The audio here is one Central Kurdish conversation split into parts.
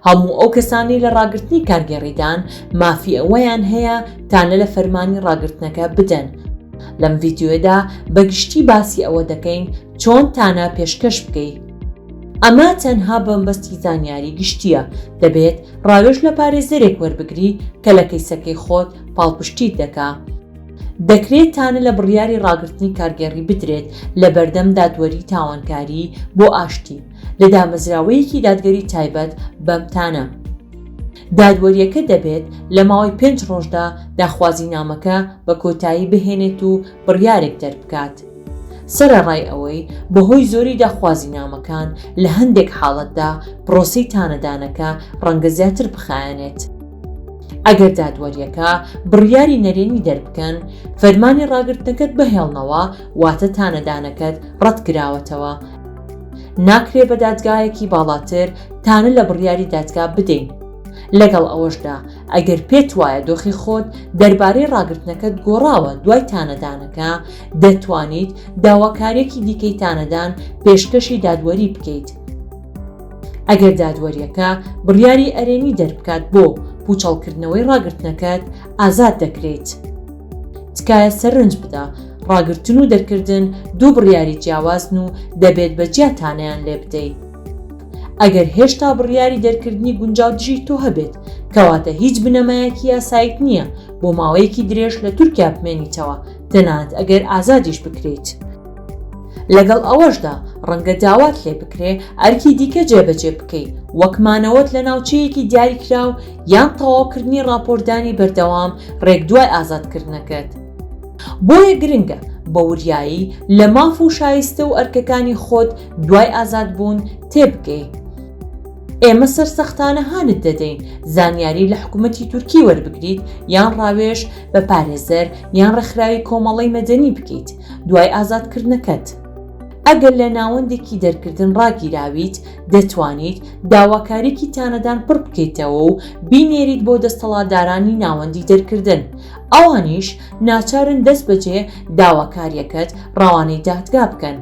هەموو ئەو کەسانەی لە ڕاگرتنی کارگێڕیدان مافی ئەوەیان هەیە تانە لە فەرمانی ڕاگرتنەکە بدەن. لەم ڤیدیۆیەدا بە گشتی باسی ئەوە دەکەین چۆن تانە پێشکەش بکەی. ئەمە تەنها بە مەبەستی زانیاری گشتییە، دەبێت ڕاوێژ لە پارێزەرێک وەربگری کە لە کەیسەکەی خۆت پاڵپشتیت دەکا. دەکرێت تانە لە بڕیاری ڕاگرتنی کارگێڕی بدرێت لە بەردەم دادوەری تاوانکاری بۆ ئاشتی لە دامەزراوەیەکی دادگەری تایبەت بەم تانە. دادوەریەکە دەبێت لە ماوەی پێنج ڕۆژدا داخوازینامەکە بە کۆتایی بهێنێت و بڕیارێک دەربکات. سەرەڕای ئەوەی بەهۆی زۆری داخوازینامەکان لە هەندێک حاڵەتدا پرۆسەی تانەدانەکە ڕەنگە زیاتر بخایەنێت. ئەگەر دادوەریەکە بڕیاری نەرێنی دەربکەن، فەرمانی ڕاگرتنەکەت بهێڵنەوە واتە تانەدانەکەت ڕەتکراوەتەوە. ناکرێ بە دادگایەکی باڵاتر تانە لە بڕیاری دادگا بدەین. لەگەڵ ئەوەشدا ئەگەر پێت وایە دۆخی خۆت دەربارەی ڕاگرتنەکەت گۆڕاوە دوای تانەدانەکە، دەتوانیت داواکارییەکی دیکەی تانەدان پێشکەشی دادوەری بکەیت. ئەگەر دادوەریەکە بڕیاری ئەرێنی دەربکات بۆ پوچەڵکردنەوەی ڕاگرتنەکەت، ئازاد دەکرێیت. تکایە سەرنج بدە، ڕاگرتن و دەرکردن دوو بڕیاری جیاوازن و دەبێت بە جیا تانەیان لێ بدەی. ئەگەر هێشتا بڕیاری دەرکردنی گونجاو دژی تۆ هەبێت، کەواتە هیچ بنەمایەکی یاساییت نییە بۆ ماوەیەکی درێژ لە تورکیا بمێنیتەوە، تەنانەت ئەگەر ئازادیش بکرێیت. لەگەڵ ئەوەشدا ڕەنگە داوات لێ بکرێ ئەرکی دیکە جێبەجێ بکەی، وەک مانەوەت لە ناوچەیەکی دیاریکراو یان تەواوکردنی ڕاپۆرتدانی بەردەوام ڕێک دوای ئازادکردنەکەت. بۆیە گرنگە بە وریایی لە ماف و شایستە و ئەرکەکانی خۆت دوای ئازادبوون تێبگەی. ئێمە سەرسەختانە هانت دەدەین زانیاری لە حکومەتی تورکی وەربگریت یان ڕاوێژ بە پارێزەر یان ڕێکخراوی کۆمەڵەی مەدەنی بکەیت دوای ئازادکردنەکەت. ئەگەر لە ناوەندێکی دەرکردن ڕاگیراویت، دەتوانیت داواکاریی تانەدان پڕ بکەیتەوە و بینێریت بۆ دەستەڵاتدارانی ناوەندی دەرکردن، ئەوانیش ناچارن دەستبەجێ داواکارییەکەت ڕەوانەی دادگا بکەن.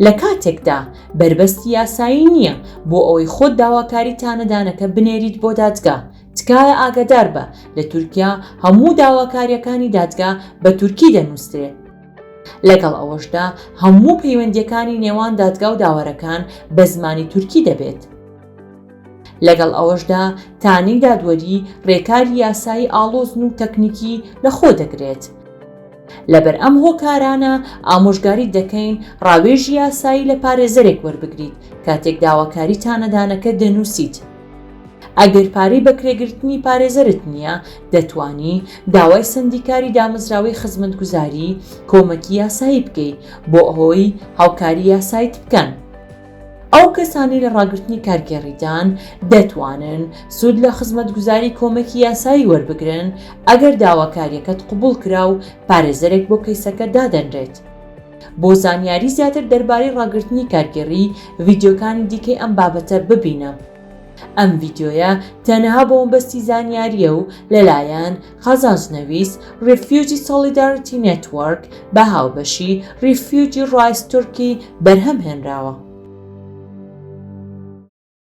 لە کاتێکدا بەربەستی یاسایی نییە بۆ ئەوەی خۆت داواکاری تانەدانەکە بنێریت بۆ دادگا، تکایە ئاگاداربە لە تورکیا هەموو داواکارییەکانی دادگا بە تورکی دەنووسرێ. لەگەڵ ئەوەشدا هەموو پەیوەندییەکانی نێوان دادگا و داوەرەکان بە زمانی تورکی دەبێت. لەگەڵ ئەوەشدا تانەی دادوەری رێکاری یاسایی ئاڵۆزن و تەکنیکی لەخۆ دەگرێت. لەبەر ئەم هۆکارانە ئامۆژگاریت دەکەین ڕاوێژی یاسایی لە پارێزەرێک وەربگریت کاتێک داواکاری تانەدانەکەت دەنووسیت. ئەگەر پارەی بەکرێگرتنی پارێزەرت نییە، دەتوانی داوای سەندیکاری دامەزراوەی خزمەتگوزاری کۆمەکی یاسایی بکەی بۆ ئەوەی هاوکاری یاسایت بکەن. ئەو کەسانەی لە ڕاگرتنی کارگێڕیدان دەتوانن سوود لە خزمەتگوزاری کۆمەکی یاسایی وەربگرن ئەگەر داواکارییەکەت قبوڵ کرا و پارێزەرێک بۆ کەیسەکە دادەنرێت. بۆ زانیاری زیاتر دەربارەی ڕاگرتنی کارگێڕی، ڤیدیۆکانی دیکەی ئەم بابەتە ببینە. ئەم ڤیدیۆیە تەنها بۆ مەبەستی زانیارییە و لەلایەن قازانجنەویست Refugee Solidarity Network بە هاوبەشی Refugee Rights Turkey بەرهەم هێنراوە.